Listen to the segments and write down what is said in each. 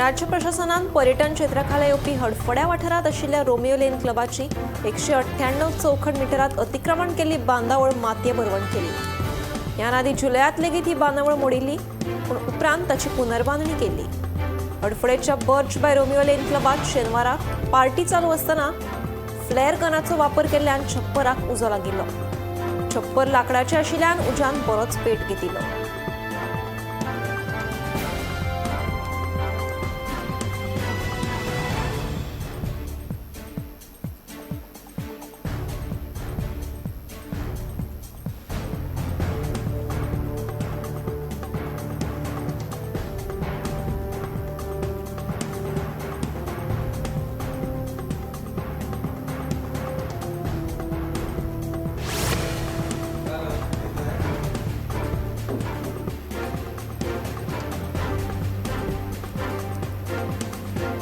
राज्य प्रशासनान पर्यटन क्षेत्राखाला येवपी हडफड्या वाठारांत आशिल्ल्या रोमियो लेन क्लबाची 198 चौखण मिटरात अतिक्रमण केल्ली बांदावळ मातये भरवण केली. ह्यान आदी जुलयात लेगीत ही बांदावळ मोडिल्ली, पूण उपरांत ताची पुनर्बांदणी केल्ली. हडफडेच्या बर्च बाय रोमियो लेन क्लबात शेनवाराक पार्टी चालू आसतना फ्लॅर गनाचो वापर केल्ल्यान छप्पराक उजो लागिल्लो. छप्पर लाकडाचे आशिल्ल्यान उज्यान बरोच पेट घेतिल्लो.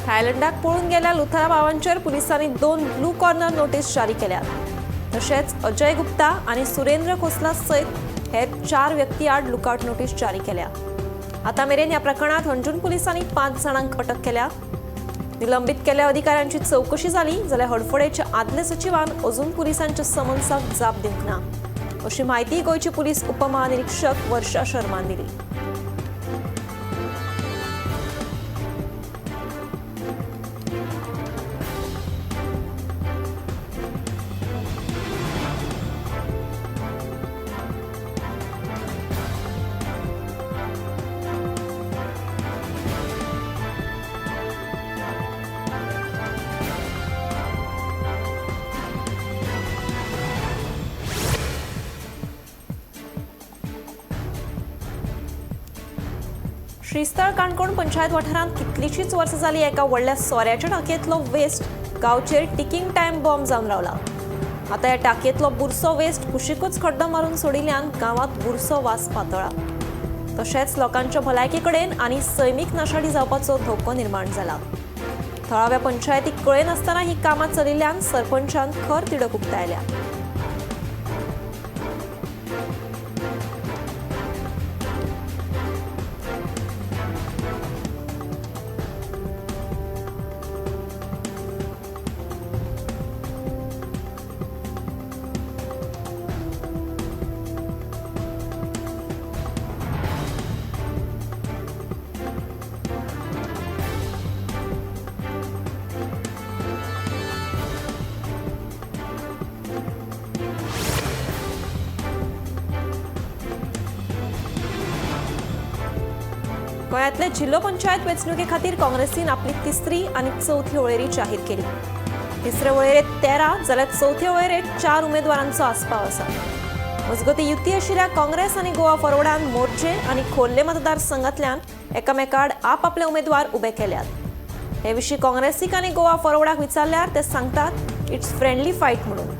थायलंडाक पळून गेल्या लुथरा बाबांचेर पुलिसांनी 2 ब्लू कॉर्नर नोटीस जारी केल्या. तशेंच अजय गुप्ता आनी सुरेंद्र खोसला सयत हेर 4 व्यक्ती आड लुकआउट नोटीस जारी केल्या. आतां मेरेन ह्या प्रकरणांत हणजूण पुलिसांनी 5 जाणांक अटक केल्या. निलंबीत केल्ल्या अधिकाऱ्यांची चवकशी जाली जाल्यार हडफडेच्या आदल्या सचिवान अजून पुलिसांच्या समन्साक जाप दिवंक ना, अशी म्हायती गोंयची पुलीस उपमहानिरीक्षक वर्षा शर्मान दिली. श्रीस्थळ काणकोण पंचायत वाठारांत कितलीशीच वर्सां जाली एका व्हडल्या सोऱ्याच्या टाकयेंतलो वेस्ट गांवचेर टिकिंग टायम बॉम्ब जावन रावला. आतां ह्या टाकयेंतलो बुरसो वेस्ट कुशीकूच खड्डो मारून सोडिल्ल्यान गांवांत बुरसो वास पातळा. तशेंच लोकांच्या भलायके कडेन आनी सैमीक नाशाडी जावपाचो धोको निर्माण जाला. थळाव्या पंचायतीक कळयनासतना ही कामां चलिल्ल्यान सरपंचान खर तिडक उक्तायल्या. गोंयांतले जिल्लो पंचायत वेंचणुके खातीर काँग्रेसीन आपली तिसरी आनी चवथी वळेरी जाहीर केली. तिसरे वळेरेंत 13 जाल्यार चवथे वळेरेंत 4 उमेदवारांचो आस्पाव आसा. मजगतीं युती आशिल्ल्या काँग्रेस आनी गोवा फॉरवर्डान मोरजे आनी खोर्ले मतदारसंघांतल्यान एकामेकाड आपआपले उमेदवार उबे केल्यात. हे विशीं काँग्रेसीक आनी गोवा फॉरवर्डाक विचारल्यार ते सांगतात it's friendly fight म्हणून.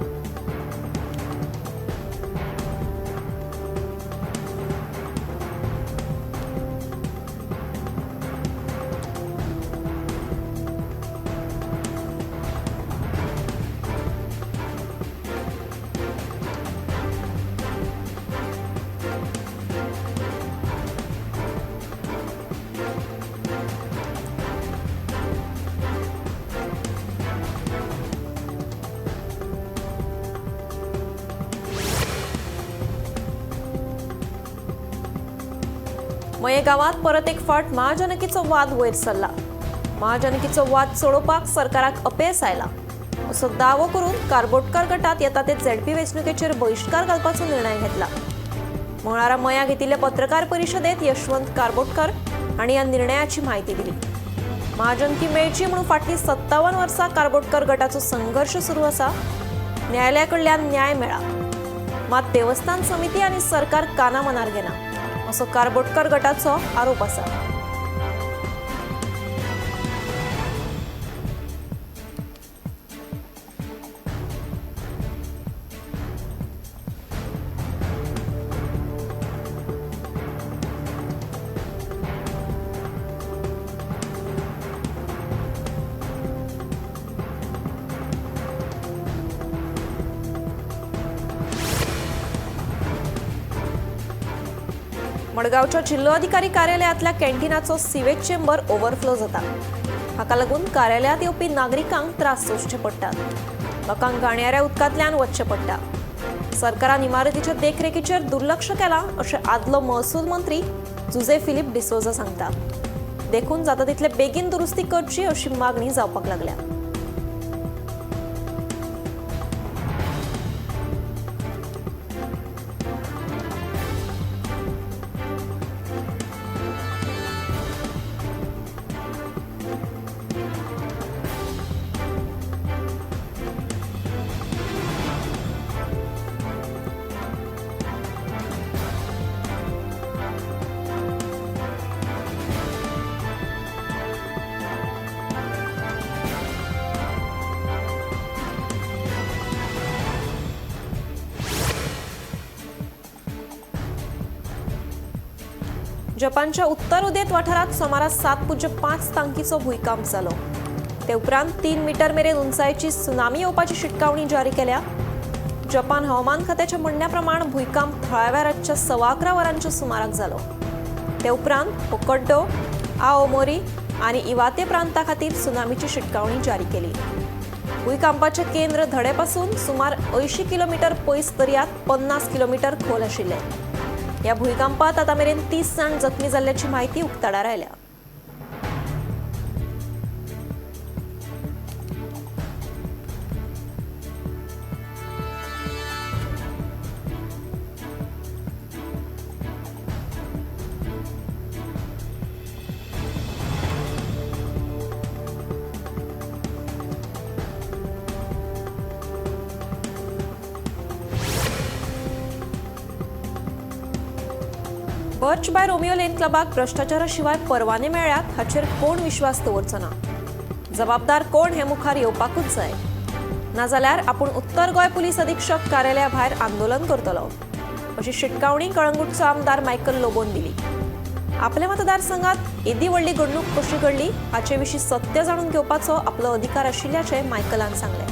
मये गांवांत परत एक फावट महाजनकीचो वाद वयर सरला. महाजनकीचो वाद सोडोवपाक सरकाराक अपेस आयला असो दावो करून कारबोटकर गटात येता ते झेडपी वेंचणुकेचेर बहिश्कार घालपाचो निर्णय घेतला. मंगळारा मया घेतिल्ले पत्रकार परिशदेत यशवंत कारबोटकर हांणी ह्या निर्णयाची म्हायती दिली. महाजनकी मेळची म्हणून फाटलीं 57 वर्सां कारबोटकर गटाचो संघर्श सुरू आसा. न्यायालया कडल्यान न्याय मेळ्ळा, मात देवस्थान समिती आनी सरकार काना मनार घेना असो कारबोटकर गटाचो आरोप आसा. मडगांवच्या जिल्लोधिकारी कार्यालयांतल्या कॅन्टीनाचो सिवेज चेंबर ओव्हरफ्लो जाता. हाका लागून कार्यालयांत येवपी नागरिकांक त्रास सोंसचे पडटात. लोकांक घाणयाऱ्या उदकांतल्यान वचचें पडटा. सरकारान इमारतीच्या देखरेखीचेर दुर्लक्ष केलां अशें आदलो महसूल मंत्री जुझे फिलीप डिसोझा सांगता. देखून जाता तितले बेगीन दुरुस्ती करची अशी मागणी जावपाक लागल्या. जपानच्या उत्तर उदेंत वाठारांत सोमारा 7.5 तांकीचो भूंयकांप जालो. ते उपरांत 3 मीटर मेरेन उंचायेची सुनामी येवपाची शिटकावणी जारी केल्या. जपान हवामान खात्याच्या म्हणण्या प्रमाण भूंयकांप थळाव्या रातच्या 11:15 वरांच्या सुमाराक जालो. ते उपरांत होक्कायडो, आओमोरी आनी इवाते प्रांता खातीर सुनामीची शिटकावणी जारी केली. भूंयकांपाचें केंद्र धडेपासून सुमार 80 किलोमीटर पयस दर्यांत 50 किलोमीटर खोल आशिल्लें. ह्या भूंयकांपात आतां मेरेन 30 जाण जखमी जाल्ल्याची म्हायती उक्ताडार आयल्या. बर्च बाय रोमियो लेन क्लबाक भ्रश्टाचारा शिवाय परवाने मेळ्ळ्यात हाचेर कोण विश्वास दवरचो ना. जबाबदार कोण हे मुखार येवपाकूच जाय. नाजाल्यार आपूण उत्तर गोंय पुलीस अधीक्षक कार्यालया भायर आंदोलन करतलो अशी शिटकावणी कळंगूटचो आमदार मायकल लोबोन दिली. आपल्या मतदारसंघात येदी व्हडली घडणूक कशी घडली हाचे विशीं सत्य जाणून घेवपाचो आपलो अधिकार आशिल्ल्याचें मायकलान सांगलें.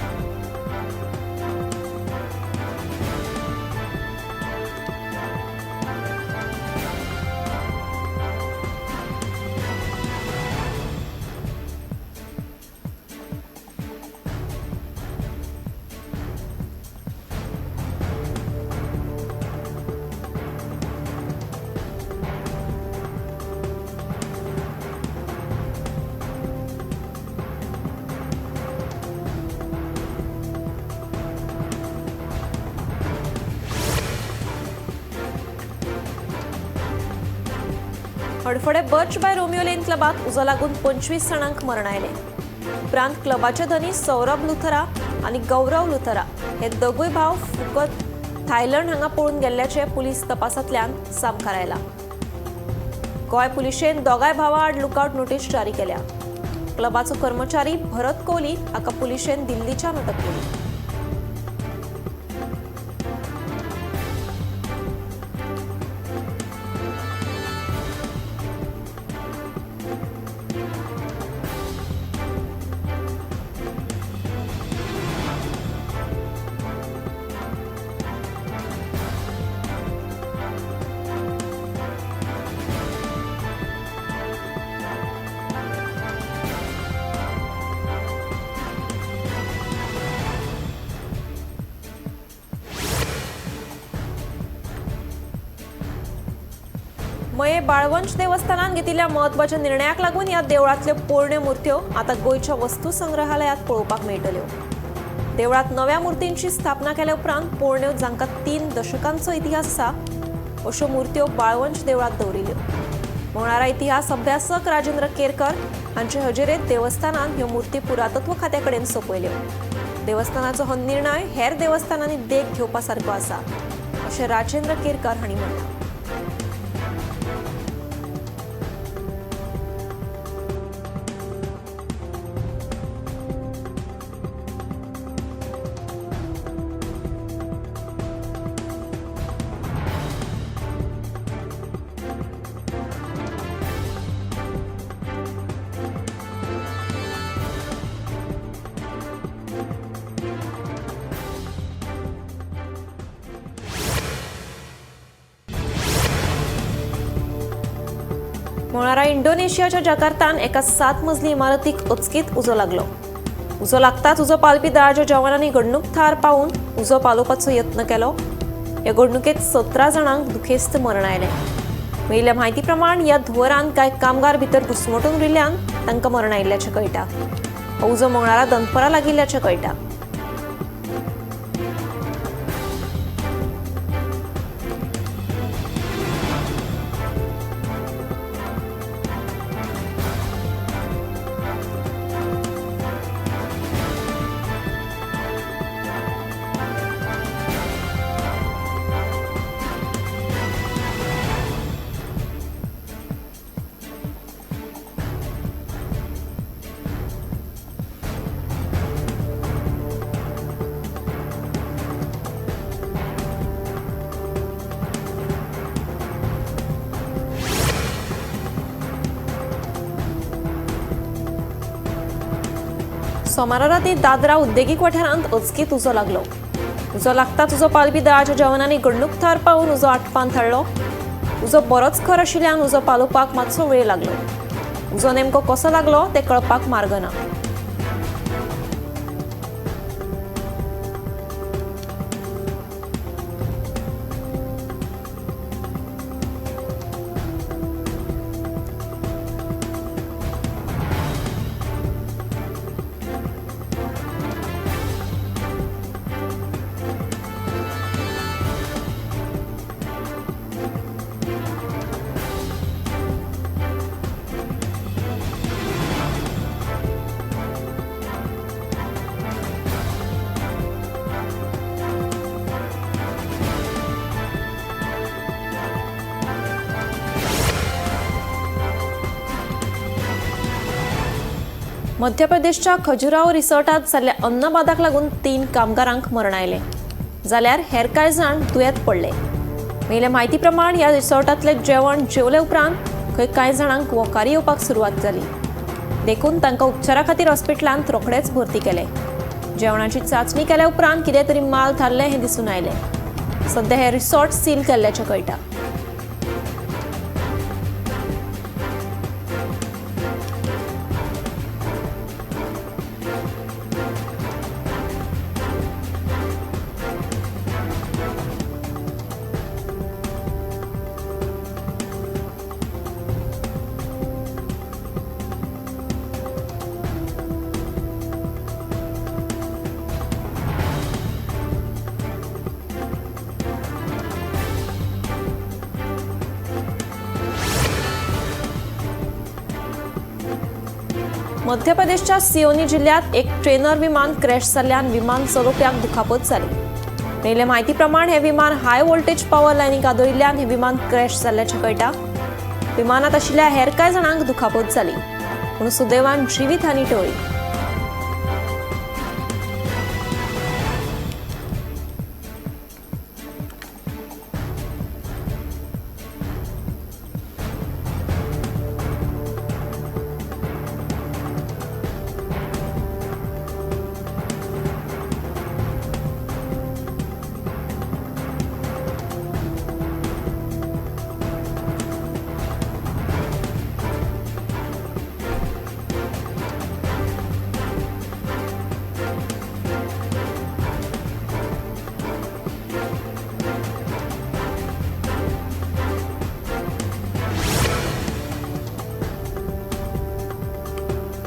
Hadfade Birch by Romeo Lane क्लबाक उजो लागून 25 जाणांक मरण आयलें. उपरांत क्लबाचे धनी सौरभ लुथरा आनी गौरव लुथरा हे दोगूय भाव फुकत थायलंड हांगा पळून गेल्ल्याचे पुलीस तपासांतल्यान सामकार आयला. गोंय पुलिशेन दोगांय भावां आड लुकआवट नोटीस जारी केल्या. क्लबाचो कर्मचारी भरत कोहली हाका पुलिशेन दिल्लीच्यान अटक केली. मये बाळवंश देवस्थानान घेतिल्ल्या म्हत्वाच्या निर्णयाक लागून ह्या देवळांतल्यो पोरण्यो मूर्त्यो आतां गोंयच्या वस्तू संग्रहालयांत पळोवपाक मेळटल्यो. देवळांत नव्या मूर्तींची स्थापना केल्या उपरांत पोरण्यो जांकां 3 दशकांचो इतिहास आसा अश्यो मूर्त्यो बाळवंश देवळांत दवरिल्ल्यो. मंगळारा इतिहास अभ्यासक राजेंद्र केरकर हांचे हजेरेंत देवस्थानान ह्यो मूर्ती पुरातत्व खात्या कडेन सोंपयल्यो. देवस्थानाचो हो निर्णय हेर देवस्थानांनी देख घेवपा सारको आसा अशें राजेंद्र केरकर हांणी म्हणलां. मंगळारा इंडोनेशियाच्या जकार्तान एका 7 मजली इमारतीक अचकीत उजो लागलो. उजो लागताच उजो पालपी दळाच्या जवानांनी घडणूक थार पावून उजो पालोवपाचो यत्न केलो. ह्या घडणुकेत 17 जाणांक दुखेस्त मरण आयलें. मेळिल्ल्या म्हायती प्रमाण ह्या धुंवरान कांय कामगार भितर घुस्मटून उरिल्ल्यान तांकां मरण आयिल्ल्याचें कळटा. उजो मंगळारा दनपरां लागिल्ल्याचें कळटा. सोमारा राती दादरा उद्देगीक वाठारांत अचकीत उजो लागलो. उजो लागताच उजो पालपी दळाच्या जवानांनी घडणूक थार पावून उजो आटपान धाडलो. उजो बरोच खर आशिल्ल्यान उजो पालोवपाक मातसो वेळ लागलो. उजो नेमको कसो लागलो तें कळपाक मार्ग ना. मध्य प्रदेशच्या खजुराहो रिसॉर्टात जाल्ल्या अन्नबादाक लागून 3 कामगारांक मरण आयलें, जाल्यार हेर कांय जाण दुयेंत पडले. मेळिल्ल्या म्हायती प्रमाण ह्या रिसॉर्टांतलें जेवण जेवले उपरांत खंय कांय जाणांक वोकारी येवपाक सुरवात जाली, देखून तांकां उपचारा खातीर हॉस्पिटलांत रोखडेच भरती केले. जेवणाची चांचणी केल्या उपरांत कितें तरी माल थारलें हें दिसून आयलें. सध्या हें रिसॉर्ट सील केल्ल्याचें कळटा. मध्य प्रदेशच्या सिओनी जिल्ह्यात एक ट्रेनर विमान क्रॅश जाल्ल्यान विमान चलोवप्याक दुखापत जाली. मेळिल्ले म्हायती प्रमाण हें विमान हाय व्होल्टेज पॉवर लायनीक आदळिल्ल्यान हें विमान क्रॅश जाल्ल्याचें कळटा. विमानांत आशिल्ल्या हेर कांय जाणांक दुखापत जाली, पूण सुदैवान जिवीत हानी टळ्ळी.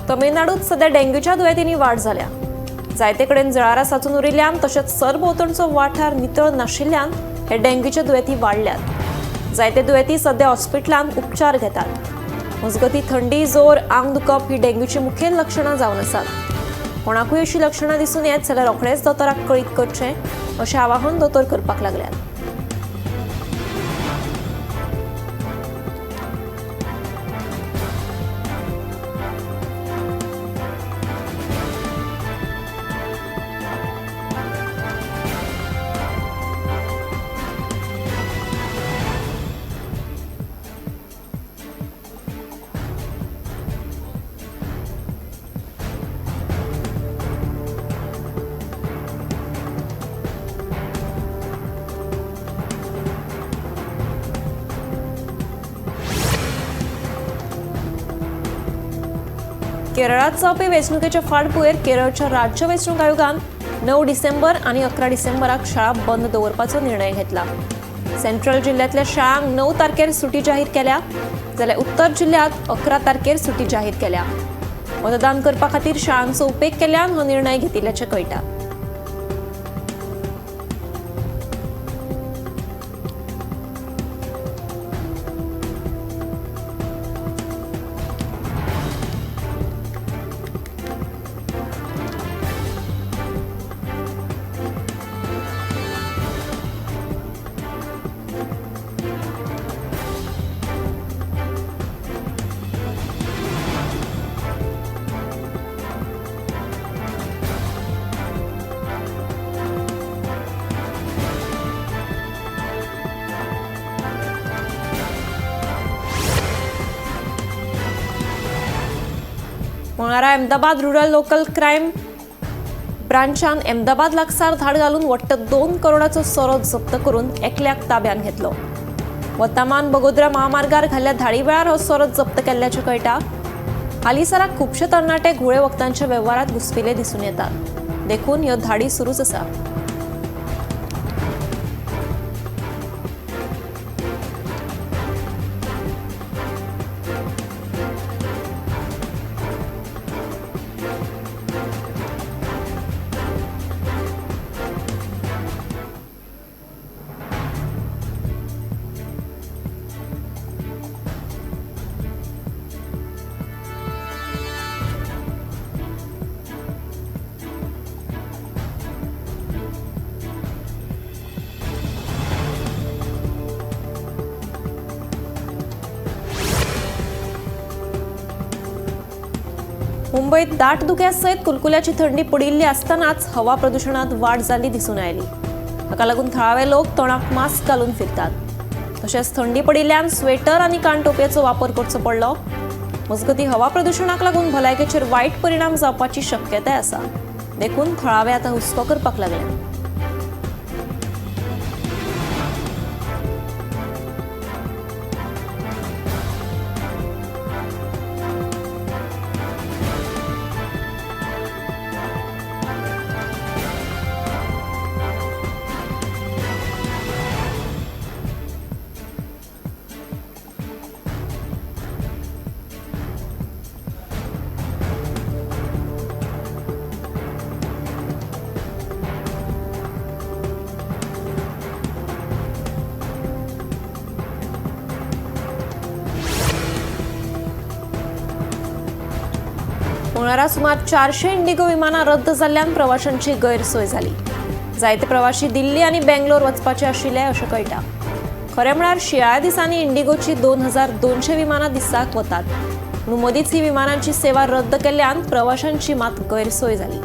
तमिळनाडूत सध्या डेंग्यूच्या दुयेंतींनी वाड जाल्या. जायते कडेन जळारां साचून उरिल्ल्यान तशेंच सरभोंवतणचो वाठार नितळ नाशिल्ल्यान हे डेंग्यूचे दुयेंती वाडल्यात. जायते दुयेंती सध्या हॉस्पिटलांत उपचार घेतात. मजगतीं थंडी, जोर, आंग दुखप ही डेंग्यूची मुखेल लक्षणां जावन आसात. कोणाकूय अशी लक्षणां दिसून येत जाल्यार रोखडेंच दोतोराक कळीत करचें अशें आवाहन दोतोर करपाक लागल्यात. केरळात जावपी वेंचणुकेच्या फाटभुंयेर केरळच्या राज्य वेंचणूक आयोगान 9 डिसेंबर आनी 11 डिसेंबराक शाळा बंद दवरपाचो निर्णय घेतला। सेंट्रल जिल्ह्यांतल्या शाळांक 9 तारखेर सुटी जाहीर केल्या, जाल्यार उत्तर जिल्ह्यांत 11 तारखेर सुटी जाहीर केल्या। मतदान करपा खातीर शाळांचो उपेग केल्ल्यान हो निर्णय घेतिल्ल्याचें कळटा। मंगळारा अहमदाबाद रुरल लोकल क्रायम ब्रांचान अहमदाबाद लागसार धाड घालून वट्ट 2 करोडाचो सोरो जप्त करून एकल्याक ताब्यान घेतलो। वर्तमान बगोदरा महामार्गार घाल्ल्या धाडी वेळार हो सोरो जप्त केल्ल्याचें कळटा। हालींसराक खुबशे तरणाटे घुळे वखदांच्या वेव्हारात घुसपिल्ले दिसून येतात, देखून ह्यो धाडी सुरूच आसा। मुंबईत दाट धुक्यासयत कुलकुल्याची थंडी पडिल्ली आसतनाच हवा प्रदुशणात वाड जाल्ली दिसून आयली। हाका लागून थळावे लोक तोंडाक मास्क घालून फिरतात। तशेंच थंडी पडिल्ल्यान स्वेटर आनी कानटोपयेचो वापर करचो पडलो। मजगतीं हवा प्रदुशणाक लागून भलायकेचेर वायट परिणाम जावपाची शक्यताय आसा, देखून थळावे आतां हुस्को करपाक लागले। मंगळारा सुमार 400 इंडिगो विमानां रद्द जाल्ल्यान प्रवाशांची गैरसोय जाली। जायते प्रवाशी दिल्ली आनी बेंगलोर वचपाचे आशिल्ले अशें कळटा। खरें म्हळ्यार शिंयाळ्या दिसांनी इंडिगोची 2200 विमानां दिसाक वतात, पूण मदींच ही विमानांची सेवा रद्द केल्ल्यान प्रवाशांची मात गैरसोय जाली।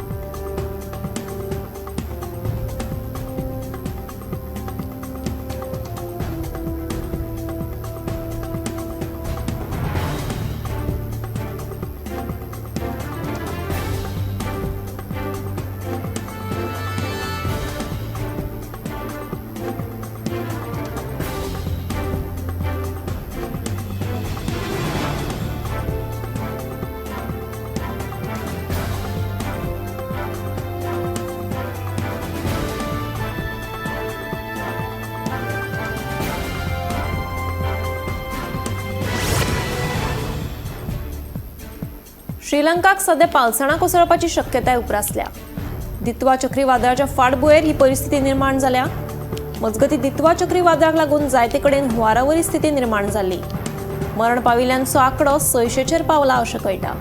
श्रीलंकाक सध्या पालसणां कोसळपाची शक्यताय उप्रासल्या। दित्वा चक्रीवादळाच्या फाटभुंयेर ही परिस्थिती निर्माण जाल्या। मजगतीं दित्वा चक्रीवादळाक लागून जायते कडेन हुंवारावरी स्थिती निर्माण जाल्ली। मरण पाविल्ल्यांचो आंकडो 600चेर पावला अशें कळटा।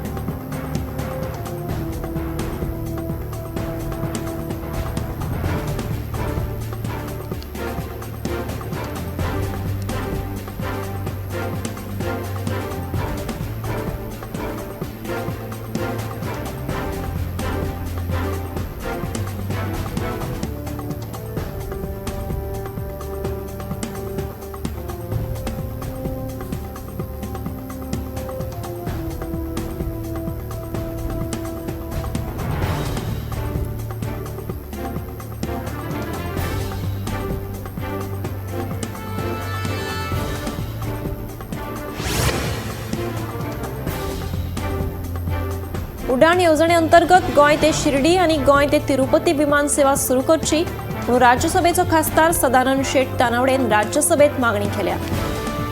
उडाण येवजणे अंतर्गत गोंय ते शिर्डी आनी गोंय ते तिरुपती विमान सेवा सुरू करची म्हणून राज्यसभेचो खासदार सदानंद शेट तानावडेन राज्यसभेत मागणी केल्या.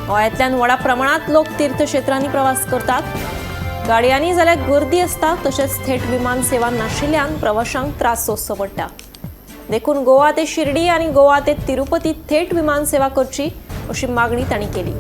गोंयांतल्यान व्हडा प्रमाणात लोक तीर्थक्षेत्रांनी प्रवास करतात. गाडयांनी जाल्यार गर्दी आसता, तशेंच थेट विमान सेवा नाशिल्ल्यान प्रवाशांक त्रास सोंसचो पडटा. देखून गोवा ते शिर्डी आनी गोवा ते तिरुपती थेट विमान सेवा करची अशी मागणी तांणी केली.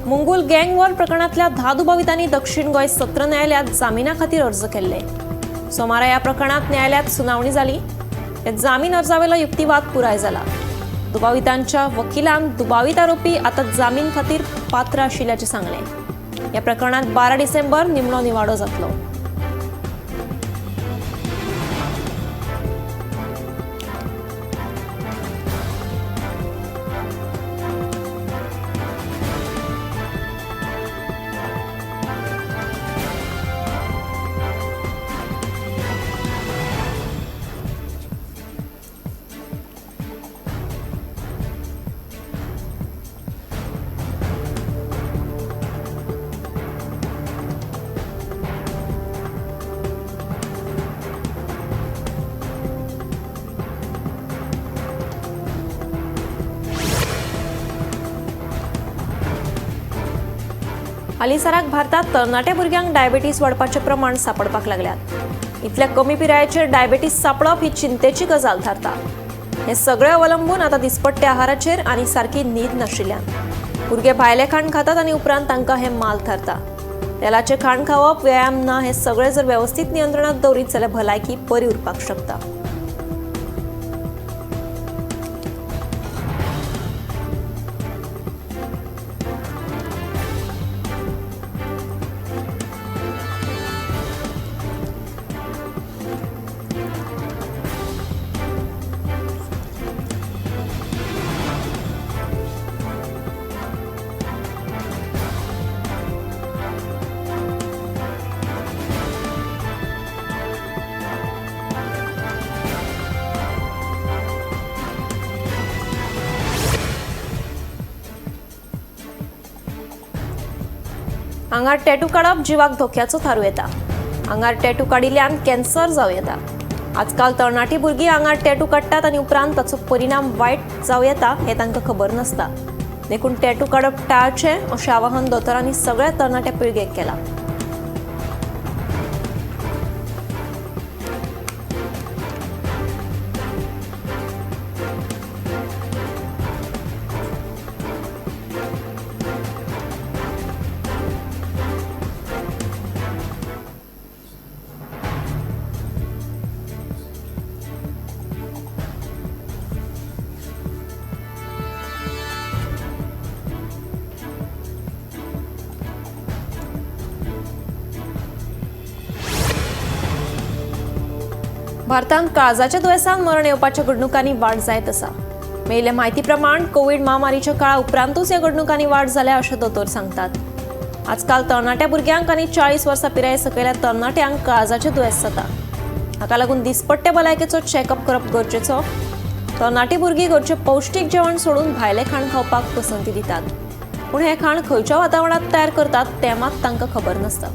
मुंगूल गँग वॉर प्रकरणांतल्या 10 दुबावितांनी दक्षिण गोंय सत्र न्यायालयात जामिना खातीर अर्ज केल्ले. सोमारा ह्या प्रकरणात न्यायालयात सुनावणी जाली. ह्या जामीन अर्जावेलो युक्तिवाद पुराय जाला. दुबावितांच्या वकिलान दुबावीत आरोपी आतां जामीन खातीर पात्र आशिल्ल्याचें सांगलें. ह्या प्रकरणात 12 डिसेंबर निमणो निवाडो जातलो. हालींसराक भारतात तरणाट्या भुरग्यांक डायबेटीस वाडपाचें प्रमाण सांपडपाक लागल्यात. इतल्या कमी पिरायेचेर डायबेटीस सांपडप ही चिंतेची गजाल थारता. हें सगळें अवलंबून आतां दिसपट्ट्या आहाराचेर आनी सारकी न्हीद नाशिल्ल्यान. भुरगे भायलें खाण खातात आनी उपरांत तांकां हें माल थारता. तेलाचें खाण खावप, व्यायाम ना, हें सगळें जर वेवस्थीत नियंत्रणांत दवरीत जाल्यार भलायकी बरी उरपाक शकता. आंगार टॅटू काडप जिवाक धोक्याचो थारूं येता. आंगार टॅटू काडिल्ल्यान कॅन्सर जावं येता. आजकाल तरणाटी भुरगीं आंगार टॅटू काडटात आनी उपरांत ताचो परिणाम वायट जावं येता हें तांकां खबर नासता. देखून टॅटू काडप टाळचें अशें आवाहन दोतोरांनी सगळ्या तरणाट्या पिळगेक केलां. भारतांत काळजाच्या दुयेंसान मरण येवपाच्या घडणुकांनी वाड जायत आसा. मेळिल्ले म्हायती प्रमाण कोवीड महामारीच्या काळा उपरांतूच ह्या घडणुकांनी वाड जाल्या अशें दोतोर सांगतात. आजकाल तरणाट्या भुरग्यांक आनी 40 वर्सां पिराये सकयल्या तरणाट्यांक काळजाचें दुयेंस जाता. हाका लागून दिसपट्टे भलायकेचो चॅकअप करप गरजेचो. तरणाटी भुरगीं घरचें पौश्टीक जेवण सोडून भायलें खाण खावपाक पसंती दितात, पूण हें खाण खंयच्या वातावरणांत तयार करतात तें मात तांकां खबर नासता.